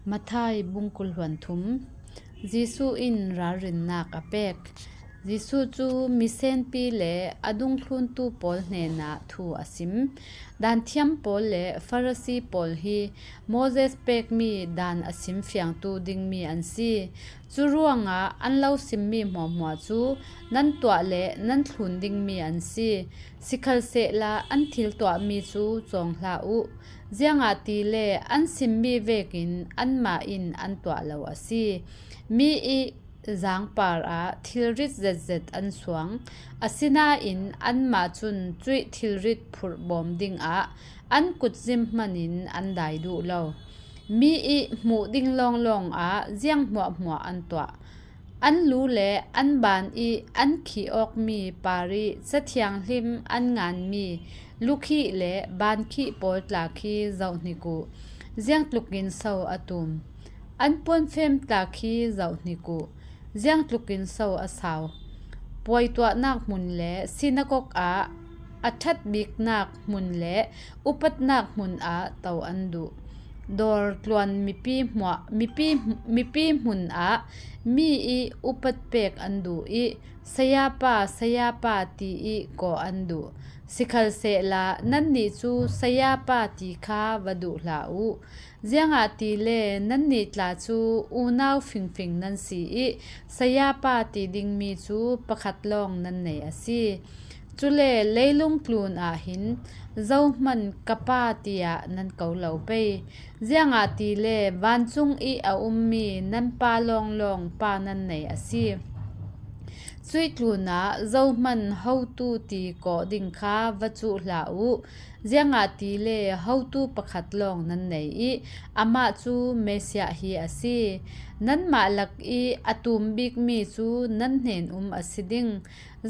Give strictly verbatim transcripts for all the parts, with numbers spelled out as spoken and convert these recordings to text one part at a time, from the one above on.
Matthai bung kul hluan thum. Jesuh in ralrinnak a pek. Jesuh cu misenpi le a dungthluntu pawl hnenah thu a sim. Danthiam pawl le Farasi pawl hi Moses pekmi dan a sim fiangtu dingmi an si. Cu ruangah an lo simmi hmuahhmuah cu nan tuah le nan thlun dingmi an si. Sikhalsehla an thil tuahmi cu cawng hlah uh. Ziangahtile an simmi vekin anmah in an tuah lo a si. Mi ih zaangpar ah thilrit zetzet an suang, asinain anmah cun cuih thilrit phurhbawm dingah an kutzim hmanin an dai duh lo. Mi ih hmuh ding lawnglawng ah ziang hmuahhmuah an tuah. An lu le an ban ih an khih awkmi par ih Ca Thianghlim an nganmi lukhih le bankhih pawl tla khi zohhnik uh. Ziangtlukin so a tum? An puanfem tla khi zohhnik uh. Ziangtlukin so a sau? Puai tuahnak hmun le sinagog ah a ṭhat biknak hmun le upatnak hmun ah to an duh. Dawr tluan mipi hmuah, mipi, mipi hmun ah mi ih upat pek an duh ih, "Sayapa, Sayapa," ti ih kawh an duh. Sikhalsehla nannih cu Sayapa ti kha va duh hlah uh. Ziangahtile nannih tla cu unau fingfing nan si ih, Sayapa ti dingmi cu pakhat lawng nan nei a si. Cule leilung tlun ah hin zohman ka Pa tiah nan ko lo pei. Ziangahtile vancung ih a ummi nan Pa lawnglawng Pa nan nei a si. Cuih tlunah zohman hotu ti kawh ding kha va cuh hlah uh. Ziangahtile hotu pakhat lawng nan nei ih, amah cu Messiah hi a si. Nanmah lak ih a tum bikmi cu nan hnen um a si ding.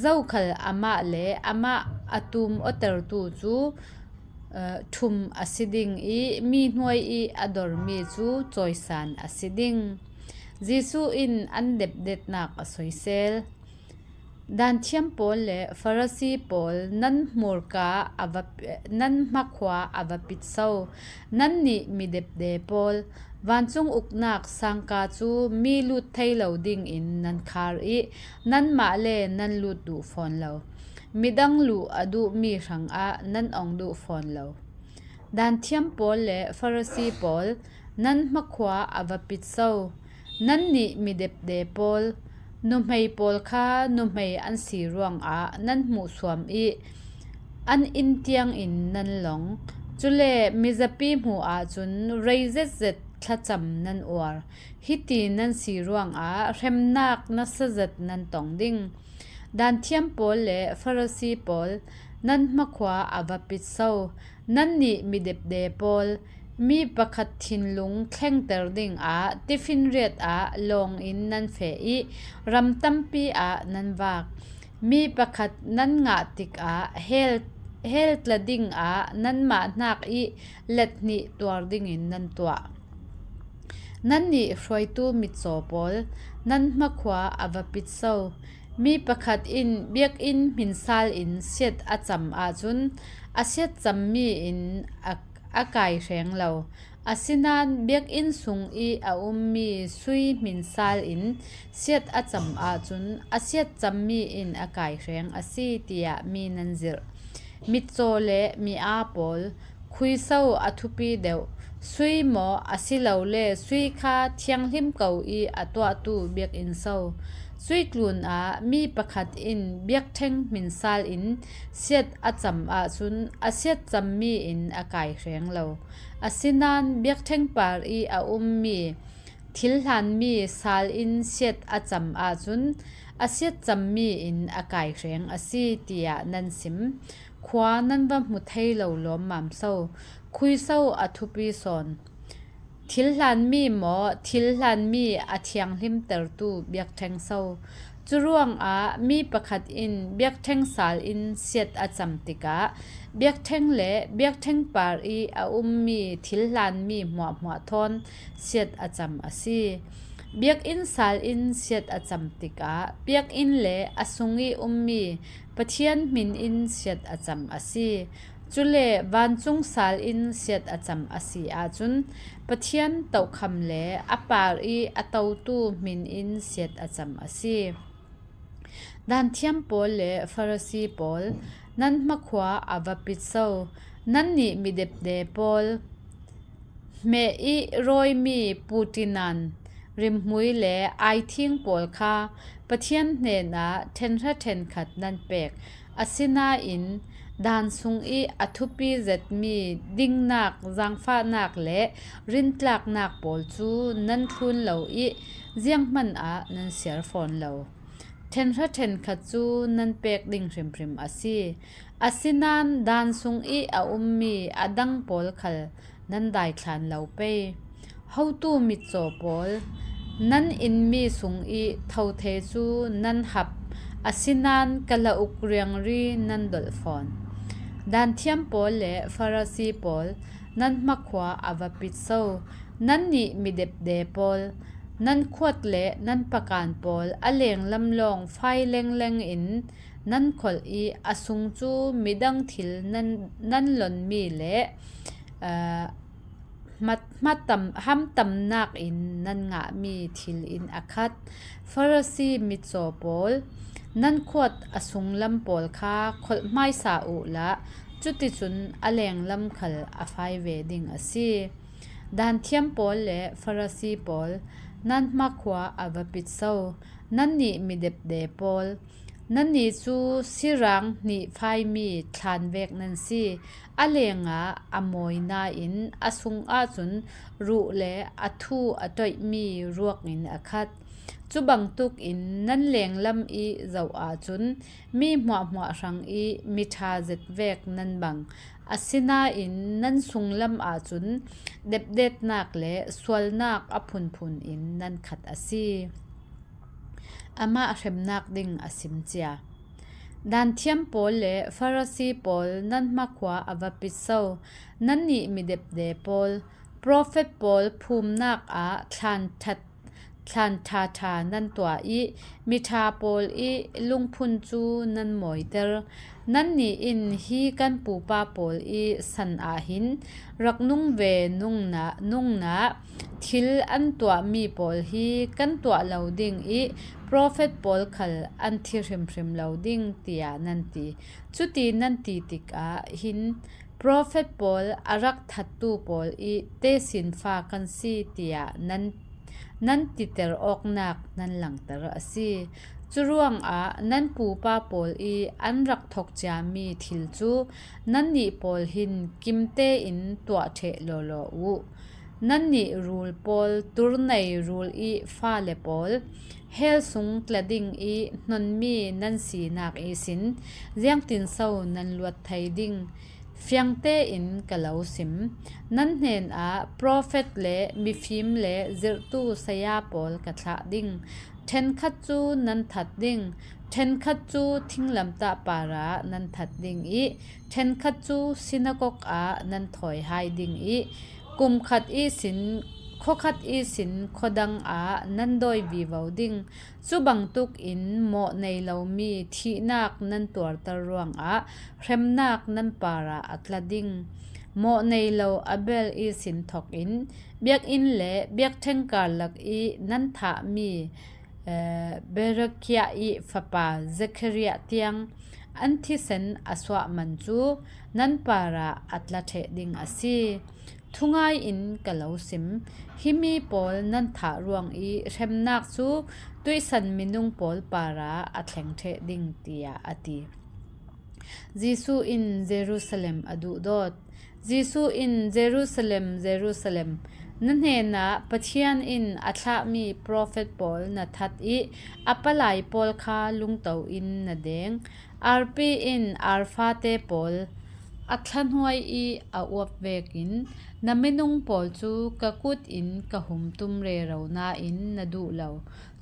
Zokhal amah le amah a tum awtertu cu, eh, ṭhum a si ding ih, mi hnuai ih a dormi cu cawisan a si ding. Jesuh in an depdetnak a soisel. Danthiam pawl le Farasi pawl, nan hmurka a va, nan hmakhua a va pit so! Nannih mi depde pawl, vancung uknak sangka cu mi lut thei lo dingin nan khar ih, nanmah le nan lut duh fawn lo. Midang luh a duhmi hrangah nan ong duh fawn lo. Danthiam pawl le Farasi pawl, nan hmakhua a va pit so! Nannih mi depde pawl, nuhmei pawl kha nuhmei an si ruangah nan hmuhsuam ih, an inn tiangin nan long. Cule mizapi hmuh ahcun rei zetzet thlacam nan uar. Hiti nan si ruangah hremnak nasa zet nan tong ding. Danthiam pawl le Farasi pawl, nan hmakhua a va pit so! Nannih mi depde pawl, mi pakhat thinlung thlengter dingah tifinriat ah lawngin nan feh ih, ram tampi ah nan vak. Mi pakhat nan ngah tikah hel, hel tla dingah nanmah hnak ih let hnih tuar dingin nan tuah. Nannih hruaitu mitcaw pawl, nan hmakhua a va pit so! Mi pakhat in biakinn hminsal in siat a cam ahcun, a siat cammi in a, a kai hreng lo. Asinain biakinn sung ih a ummi sui hminsal in siat a cam ahcun, a siat cammi in a kai hreng a si, tiah mi nan zirh. Mitcaw le mi aa pawl, khui so a thupi deuh, sui maw, asilole sui kha thianghlim ko ih a tuahtu biakinn so! Cuih tlunah mi pakhat in biakṭheng hminsal in siat a cam ahcun, a siat cammi in a kai hreng lo. Asinain biakṭheng par ih a ummi thil hlanmi sal in siat a cam ahcun, a siat cammi in a kai hreng a si, tiah nan sim. Khua nan va hmu thei lo lawmmam so! Khui so a thupi sawn? Thil hlanmi maw, thil hlanmi a thianghlimtertu biakṭheng so? Cu ruangah mi pakhat in biakṭheng sal in siat a cam tikah, biakṭheng le biakṭheng par ih a ummi thil hlanmi hmuahhmuah thawn siat a cam a si. Biakinn sal in siat a cam tikah, biakinn le a sung ih ummi Pathian hmin in siat a cam a si. Cule vancung sal in siat a cam a si ahcun Pathian tohkham le a par i a totu hmin in siat a cam a si. Danthiam pawl le Farasi pawl, nan hmakhua a va pit so! Nannih midepde pawl, hmeh i rawimi putinan rimhmui le aithing pawl kha Pathian hnenah ṭhenhra ṭhenkhat nan pek, asinain dan sung i a thupi zetmi dingnak, zaangfahnak le rintlaknak pawl cu nan thlun lo i zianghman ah nan siar fawn lo. Ṭhenhra ṭhenkhat cu nan pek ding hrimhrim a si, asinain dan sung i a ummi a dang pawl khal nan daithlan lo pei. Hotu mitcaw pawl, nan innmi sung i thothe cu nan hap, asinain kalauk riangri nan dolh fawn. Danthiam pawl le Farasi pawl, nan hmakhua a va pit so! Nannih midepde pawl, nan khuat le nan pakan pawl a lenglam lawng fai lengleng in nan kholh i a sung cu midang thil nan, nan lonmi le, aa, hmat, hmatam, hamtamnak in nan ngahmi thil in a khat. Farasi mitcaw pawl, nan khuat a sunglam pawl kha kholh hmaisa uhla, cuticun a lenglam khal a fai ve ding a si. Danthiam pawl le Farasi pawl, nan hmakhua a va pit so! Nannih midepde pawl, nannih cu sirang hnih faimi thlanvek nan si. A lengah a mawi nain a sungah cun ruh le a thu a ṭoihmi ruak in a khat. Cu bantukin nan lenglam i zoh ahcun mi hmuahhmuah hrang i miṭha zetvek nan bang, asinain nan sunglam ahcun depdetnak le sualnak a phunphun in nan khat a si. Amah hremnak ding a sim cia. Danthiam pawl le Farasi pawl, nan hmakhua a va pit so! Nannih midepde pawl, profet pawl phumnak ah thlan ṭhat, thlan ṭhaṭha nan tuah i miṭha pawl i lungphun cu nan mawiter. Nannih in hi kan pupa pawl i san ah hin rak nung ve nungna, nungna thil an tuahmi pawl hi kan tuah lo ding i profet pawl khal an thi hrimhrim lo ding, tiah nan ti. Cuti nan ti tikah hin profet pawl a rak thattu pawl i tesinfa kan si, tiah nan, nan titer awknak nan langter a si. Cu ruangah nan pupa pawl i an rak thok ciami thil cu nannih pawl hin kimte in tuah ṭheh lawlaw u. Nannih rul pawl, turnei rul i fale pawl, hell sung tla ding i hnonmi nan sinak ihsin ziangtinso nan luat thei ding? Fiang tein ka lo sim: nan hnenah profet le mifim le zirhtu saya pawl ka thlah ding. Ṭhenkhat cu nan that ding, ṭhenkhat cu thinglamtah parah nan that ding i ṭhenkhat cu sinakok ah nan thawi hai ding i kum khat ihsin khua khat ihsin khua dang ah nan dawi vivo ding. Cu bantukin mawh nei lomi thihnak nan tuarter ruangah hremnak nan parah a tla ding. Mawh nei lo Abel ihsin thokin biakinn le biakṭheng karlak i nan thahmi, eh, Berekiah i fapa Zechariah tiang an thisen a suah man cu nan parah a tla ṭheh ding a si. Thungai in ka lo sim: himi pawl nan thah ruang i hremnak cu tuihsan minung pawl parah a thleng ṭheh ding, tiah a ti. Jesuh in Jerusalem a duhdawt. Jesuh in, Jerusalem, Jerusalem, na hnenah Pathian in a thlahmi profet pawl na that i a palai pawl kha lungto in na deng. Arpi in arfate pawl a thlahnuai i a uap vekin na minung pawl cu ka kut in ka hum tum rero nain na duh lo.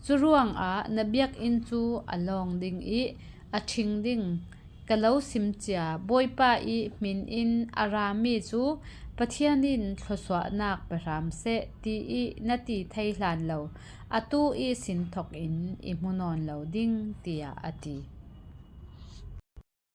Cu ruangah na biakinn cu a lawng ding i a ṭhing ding. Ka lo sim cia, Bawipa i hmin in a rami cu Pathian in thluasuahnak pe hram seh, ti i na ti thei hlan lo, atu ihsin thok in i hmu nawn lo ding, tiah a ti.